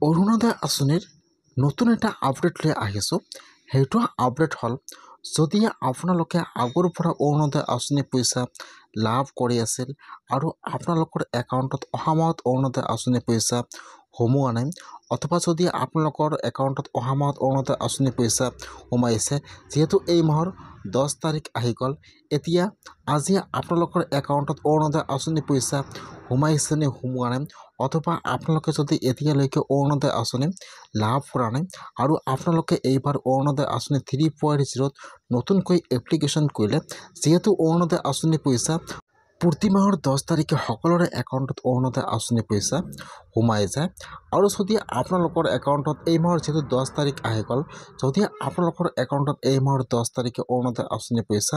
অৰুণোদয় আঁচনিৰ নতুন এটা আপডেট লৈ আহিছোঁ। সেইটো আপডেট হ'ল, যদি আপোনালোকে আগৰ পৰা অৰুণোদয় আঁচনিৰ পইচা লাভ কৰি আছিল আৰু আপোনালোকৰ একাউণ্টত অহা মাহত অৰুণোদয় আঁচনিৰ পইচা সোমোৱা নাই, অথবা যদি আপোনালোকৰ একাউণ্টত অহা মাহত অৰুণোদয় আঁচনিৰ পইচা সোমাইছে, যিহেতু এই মাহৰ 10 তাৰিখ আহি গ'ল, এতিয়া আজি আপোনালোকৰ একাউণ্টত অৰুণোদয় আঁচনিৰ পইচা সোমাইছে নে সোমোৱা নাই, অথবা আপোনালোকে যদি এতিয়ালৈকে অৰুণোদয় আঁচনি লাভ কৰা নাই আৰু আপোনালোকে এইবাৰ অৰুণোদয় আঁচনি 3.0ত নতুনকৈ এপ্লিকেশ্যন কৰিলে, যিহেতু অৰুণোদয় আঁচনিৰ পইচা প্ৰতি মাহৰ 10 তাৰিখে সকলোৰে একাউণ্টত অৰুণোদয় আঁচনিৰ পইচা সোমাই যায়, আৰু যদি আপোনালোকৰ একাউণ্টত এই মাহৰ যিহেতু 10 তাৰিখ আহি গ'ল, যদি আপোনালোকৰ একাউণ্টত এই মাহৰ 10 তাৰিখে অৰুণোদয় আঁচনিৰ পইচা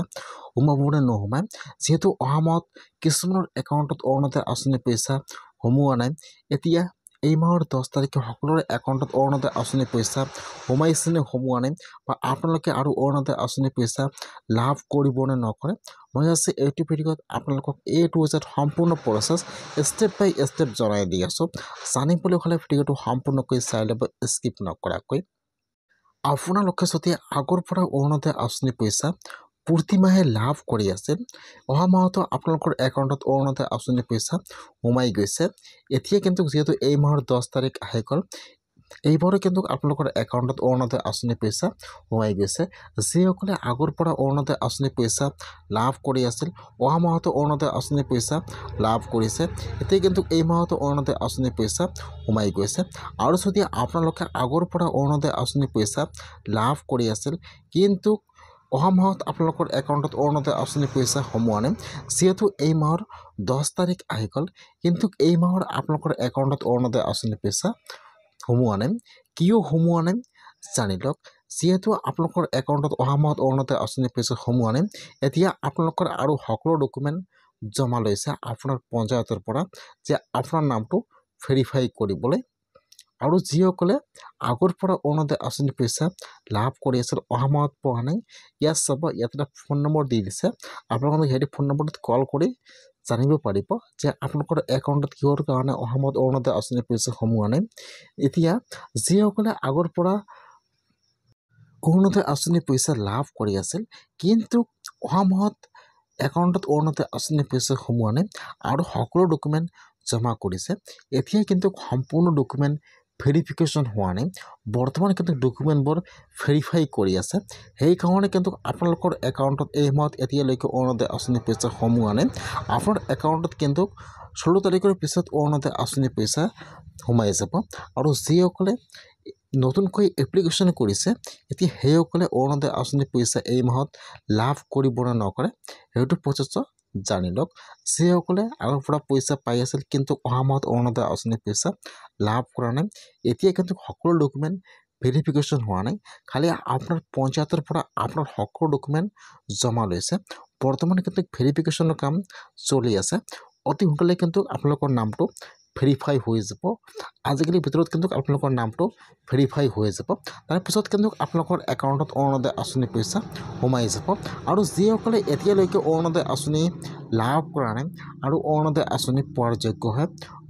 সোমাব নে নোসোমায়, যিহেতু অহা মাহত কিছুমানৰ একাউণ্টত অৰুণোদয় আঁচনিৰ পইচা সোমোৱা নাই, এতিয়া এই মাহৰ 10 তাৰিখে সকলোৰে একাউণ্টত অৰুণোদয় আঁচনিৰ পইচা সোমাইছে নে সোমোৱা নাই, বা আপোনালোকে আৰু অৰুণোদয় আঁচনিৰ পইচা লাভ কৰিব নে নকৰে, মই আছে এইটো ভিডিঅ'ত আপোনালোকক এ টু জেড সম্পূৰ্ণ প্ৰচেছ ষ্টেপ বাই ষ্টেপ জনাই দি আছোঁ। জানিবলৈ হ'লে ভিডিঅ'টো সম্পূৰ্ণকৈ চাই ল'ব, স্কিপ নকৰাকৈ। আপোনালোকে যদি আগৰ পৰা অৰুণোদয় আঁচনিৰ পইচা প্ৰতিমাহে লাভ কৰি আছে, অহা মাহতো আপোনালোকৰ একাউণ্টত অৰুণোদয় আঁচনিৰ পইচা সোমাই গৈছে, এতিয়া কিন্তু যিহেতু এই মাহৰ 10 তাৰিখ আহি গ'ল, এইবাৰো কিন্তু আপোনালোকৰ একাউণ্টত অৰুণোদয় আঁচনিৰ পইচা সোমাই গৈছে। যিসকলে আগৰ পৰা অৰুণোদয় আঁচনিৰ পইচা লাভ কৰি আছিল, অহা মাহতো অৰুণোদয় আঁচনিৰ পইচা লাভ কৰিছে, এতিয়া কিন্তু এই মাহতো অৰুণোদয় আঁচনিৰ পইচা সোমাই গৈছে। আৰু যদি আপোনালোকে আগৰ পৰা অৰুণোদয় আঁচনিৰ পইচা লাভ কৰি আছিল, কিন্তু অহা মাহত আপোনালোকৰ একাউণ্টত অৰুণোদয় আঁচনিৰ পইচা সোমোৱা নাই, যিহেতু এই মাহৰ 10 তাৰিখ আহি গ'ল, কিন্তু এই মাহৰ আপোনালোকৰ একাউণ্টত অৰুণোদয় আঁচনিৰ পইচা সোমোৱা নাই, কিয় সোমোৱা নাই জানি লওক। যিহেতু আপোনালোকৰ একাউণ্টত অহা মাহত অৰুণোদয় আঁচনিৰ পইচা সোমোৱা নাই, এতিয়া আপোনালোকৰ আৰু সকলো ডকুমেণ্ট জমা লৈছে আপোনাৰ পঞ্চায়তৰ পৰা যে আপোনাৰ নামটো ভেৰিফাই কৰিবলৈ। আৰু যিসকলে আগৰ পৰা অৰুণোদয় আঁচনিৰ পইচা লাভ কৰি আছিল, অহা মাহত পোৱা নাই, ইয়াত চাব, ইয়াত এটা ফোন নম্বৰ দি দিছে, আপোনালোকে সেইটো ফোন নম্বৰটোত কল কৰি জানিব পাৰিব যে আপোনালোকৰ একাউণ্টত কিহৰ কাৰণে অহা মাহত অৰুণোদয় আঁচনিৰ পইচা সোমোৱা নাই। এতিয়া যিসকলে আগৰ পৰা অৰুণোদয় আঁচনিৰ পইচা লাভ কৰি আছিল, কিন্তু অহা মাহত একাউণ্টত অৰুণোদয় আঁচনিৰ পইচা সোমোৱা নাই আৰু সকলো ডকুমেণ্ট জমা কৰিছে, এতিয়া কিন্তু সম্পূৰ্ণ ডকুমেণ্ট ভেৰিফিকেশ্যন হোৱা নাই, বৰ্তমান কিন্তু ডকুমেণ্টবোৰ ভেৰিফাই কৰি আছে, সেইকাৰণে কিন্তু আপোনালোকৰ একাউণ্টত এই মাহত এতিয়ালৈকে অৰুণোদয় আঁচনিৰ পইচা সোমোৱা নাই। আপোনাৰ একাউণ্টত কিন্তু 16 তাৰিখৰ পিছত অৰুণোদয় আঁচনিৰ পইচা সোমাই যাব। আৰু যিসকলে নতুনকৈ এপ্লিকেশ্যন কৰিছে, এতিয়া সেইসকলে অৰুণোদয় আঁচনিৰ পইচা এই মাহত লাভ কৰিব নে নকৰে সেইটো প্ৰচেছ জানি লওক। যিসকলে আগৰ পৰা পইচা পাই আছিল কিন্তু অহা মাহত অৰুণোদয় আঁচনিৰ পইচা লাভ কৰা নাই, এতিয়া কিন্তু সকলো ডকুমেণ্ট ভেৰিফিকেশ্যন হোৱা নাই, খালি আপোনাৰ পঞ্চায়তৰ পৰা আপোনাৰ সকলো ডকুমেণ্ট জমা লৈছে, বৰ্তমান কিন্তু ভেৰিফিকেশ্যনৰ কাম চলি আছে, অতি সোনকালে কিন্তু আপোনালোকৰ নামটো ভেৰিফাই হৈ যাব। আজিকালিৰ ভিতৰত কিন্তু আপোনালোকৰ নামটো ভেৰিফাই হৈ যাব, তাৰপিছত কিন্তু আপোনালোকৰ একাউণ্টত অৰুণোদয় আঁচনিৰ পইচা সোমাই যাব। আৰু যিসকলে এতিয়ালৈকে অৰুণোদয় আঁচনি লাভ কৰা নাই আৰু অৰুণোদয় আঁচনি পোৱাৰ যোগ্য হয়,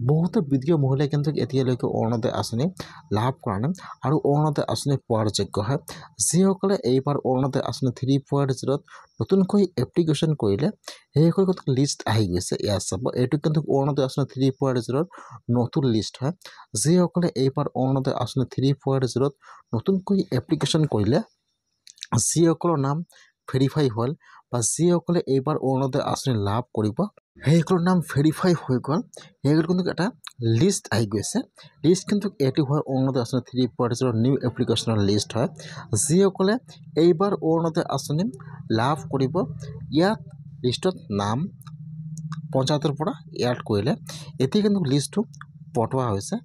বহুতো বিধৱা মহিলাই কিন্তু এতিয়ালৈকে অৰুণোদয় আঁচনি লাভ কৰা নাই আৰু অৰুণোদয় আঁচনি পোৱাৰ যোগ্য হয়, যিসকলে এইবাৰ অৰুণোদয় আঁচনি 3.0ত নতুনকৈ এপ্লিকেশ্যন কৰিলে, সেইসকল কিন্তু লিষ্ট আহি গৈছে। ইয়াত চাব, এইটো কিন্তু অৰুণোদয় আঁচনি 3.0ৰ নতুন লিষ্ট হয়। যিসকলে এইবাৰ অৰুণোদয় আঁচনি 3.0ত নতুনকৈ এপ্লিকেশ্যন কৰিলে, যিসকলৰ নাম ভেৰিফাই হ'ল বা যিসকলে এইবাৰ অৰুণোদয় আঁচনি লাভ কৰিব, সেইসকলৰ নাম ভেৰিফাই হৈ গ'ল, সেইসকল কিন্তু এটা লিষ্ট আহি গৈছে। লিষ্ট কিন্তু এইটো হয় অৰুণোদয় আঁচনি 3.0 নিউ এপ্লিকেশ্যনৰ লিষ্ট হয়। যিসকলে এইবাৰ অৰুণোদয় আঁচনি লাভ কৰিব, ইয়াত লিষ্টত নাম পঞ্চায়তৰ পৰা এড কৰিলে, এতিয়া কিন্তু লিষ্টটো পঠোৱা হৈছে,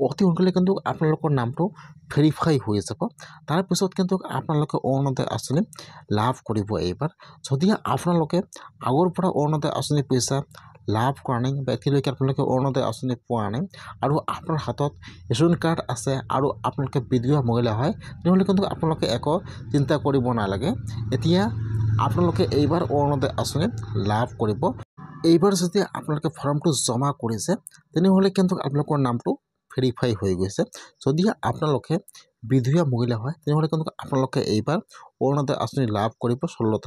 অতি সোনকালে কিন্তু আপোনালোকৰ নামটো ভেৰিফাই হৈ যাব। তাৰপিছত কিন্তু আপোনালোকে অৰুণোদয় আঁচনি লাভ কৰিব এইবাৰ। যদি আপোনালোকে আগৰ পৰা অৰুণোদয় আঁচনিৰ পইচা লাভ কৰা নাই বা এতিয়ালৈকে আপোনালোকে অৰুণোদয় আঁচনি পোৱা নাই আৰু আপোনাৰ হাতত ৰেচন কাৰ্ড আছে আৰু আপোনালোকে বিধৱা মহিলা হয়, তেনেহ'লে কিন্তু আপোনালোকে একো চিন্তা কৰিব নালাগে। এতিয়া আপোনালোকে এইবাৰ অৰুণোদয় আঁচনি লাভ কৰিব। এইবাৰ যদি আপোনালোকে ফৰ্মটো জমা কৰিছে, তেনেহ'লে কিন্তু আপোনালোকৰ নামটো ভেৰিফাই হৈ গৈছে। যদিহে আপোনালোকে বিধৱা মহিলা হয়, তেনেহ'লে কিন্তু আপোনালোকে এইবাৰ অৰুণোদয় আঁচনি লাভ কৰিব 16 তাৰিখ।